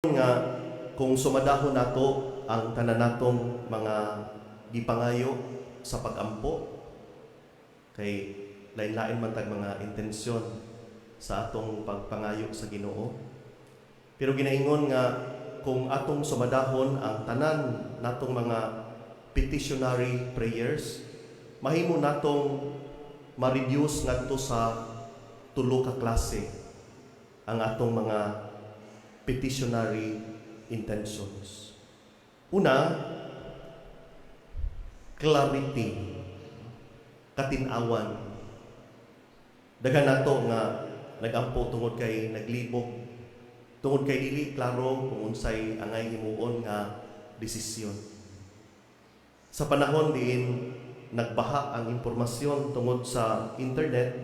Nga kung sumadahon nato ang tanan natong mga gipangayo sa pagampo, kay lain-lain man tag mga intensyon sa atong pagpangayo sa Ginoo. Pero ginaingon nga kung atong sumadahon ang tanan natong mga petitionary prayers, mahimo natong ma-reduce ngadto sa tulo ka klase ang atong mga petitionary intentions. Una, clarity, katin-awan. Daghan nato nga nagampo tungod kay naglibog, tungod kay dili klaro kung unsay angay himuon nga desisyon. Sa panahon diin nagbaha ang impormasyon tungod sa internet,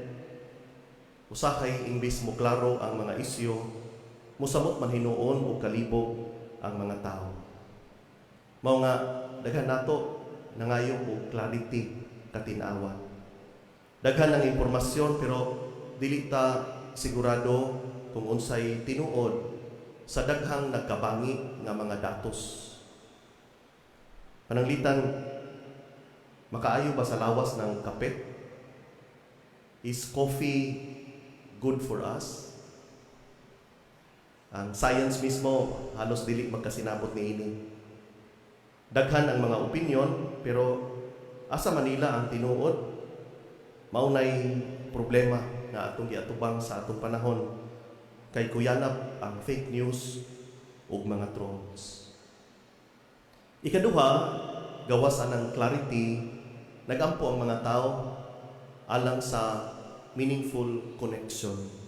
usahay imbis mo klaro ang mga isyu, musamot man hinuon og kalibog ang mga tao. Mao nga daghan nato nangayo og clarity, katin-awan. Daghan ang impormasyon pero dili ta sigurado kung unsay tinuod sa daghang nagkabangi nga mga datos. Pananglitan, makaayo ba sa lawas ang kape? Is coffee good for us? Ang science mismo halos dili magkasinabot niini. Daghan ang mga opinion, pero asa man nila ang tinuod? Mao nay problema nga atong giatubang sa atong panahon kay kuyanap ang fake news ug mga trolls. Ikaduha, gawas anang clarity, nagampo ang mga tao alang sa meaningful connection.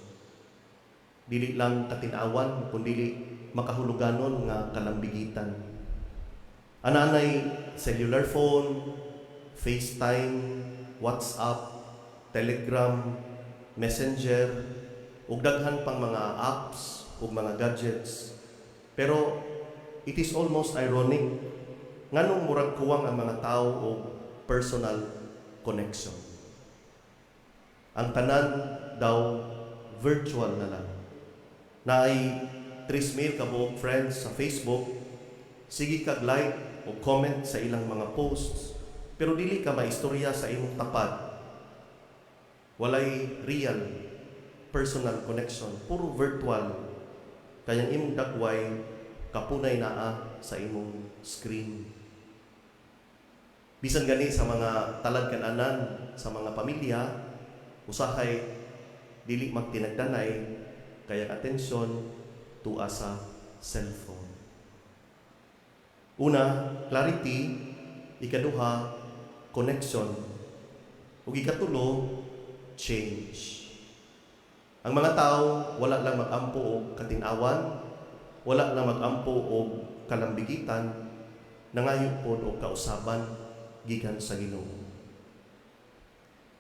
Dili lang katin-awan kundi makahuluganon nga kalambigitan. Ananay cellular phone, FaceTime, WhatsApp, Telegram, Messenger, ug daghan pang mga apps ug mga gadgets. Pero it is almost ironic nganong murag kuwang ang mga tao og personal connection. Ang tanan daw virtual na lang. Naay 3,000 ka buok friends sa Facebook, sige kag like o comment sa ilang mga posts, pero dili ka maistorya sa imong tapad. Walay real personal connection, puro virtual. Kay ang imong dagway kapunay naa sa imong screen. Bisan gani sa mga talad-kan-anan sa mga pamilya, usahay dili magtinagdanay kay ang atensyon tua sa cellphone. Una, clarity. Ikaduha, connection. Ug ikatulo, change. Ang mga tao wala lang mag-ampo og katin-awan, wala lang mag-ampo og kalambigitan, nangayo pod og kausaban gikan sa Ginoo.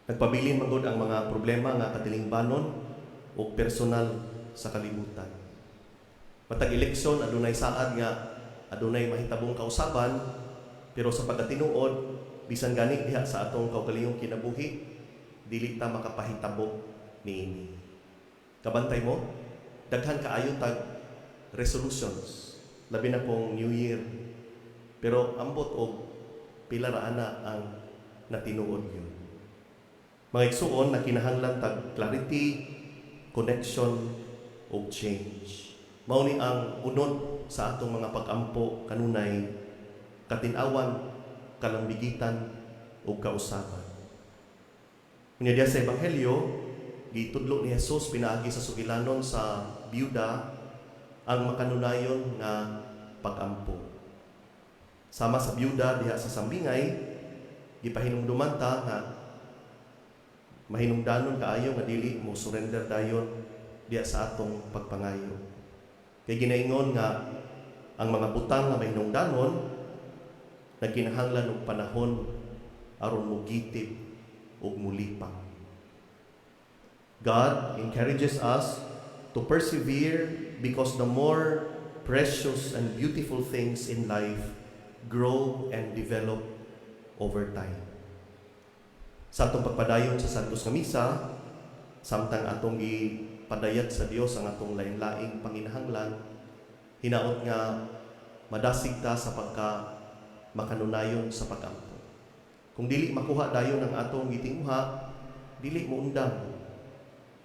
Nagpabilin man gud ang mga problema nga katilingbanon ug personal sa kalibutan. Matag eleksyon adunay saad nga adunay mahitabong kausaban, pero sa pagkatinuod, bisan gani diha sa atong kaugalingong kinabuhi, dili ta makapahitabo niini. Kabantay mo, daghan kaayo tag resolutions, labi na kung New Year. Pero ambot og pila ra ana ang natinuod gyud. Mga igsuon, na kinahanglan tag clarity, connection ug change. Mao ni ang unod sa atong mga pag-ampo kanunay: katin-awan, kalambigitan ug kausaban. Unya diya sa Ebanghelyo, gitudlo ni Jesus pinaagi sa sugilanon sa biyuda ang makanunayon nga pag-ampo. Sama sa biyuda diha sa sambingay, gipahinumduman ta nga mahinungdanon kaayo nga dili mo surrender dayon diha sa atong pagpangayo. Kay ginaingon nga ang mga butang nga mahinungdanon nagkinahanglan og panahon aron mogitip ug mulipang. God encourages us to persevere because the more precious and beautiful things in life grow and develop over time. Sa atong pagpadayon sa Santos nga Misa, samtang atong gipadayag sa Dios ang atong lain-laing panginahanglan, Hinaot nga madasig ta sa pagka makanunayon sa pagampo. Kung dili makuha dayon ang atong gitinguha, dili mo undang.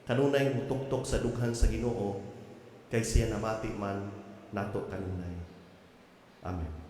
Kanunay mutuktok sa dughan sa Ginoo kay siya namati man nato kanunay. Amen.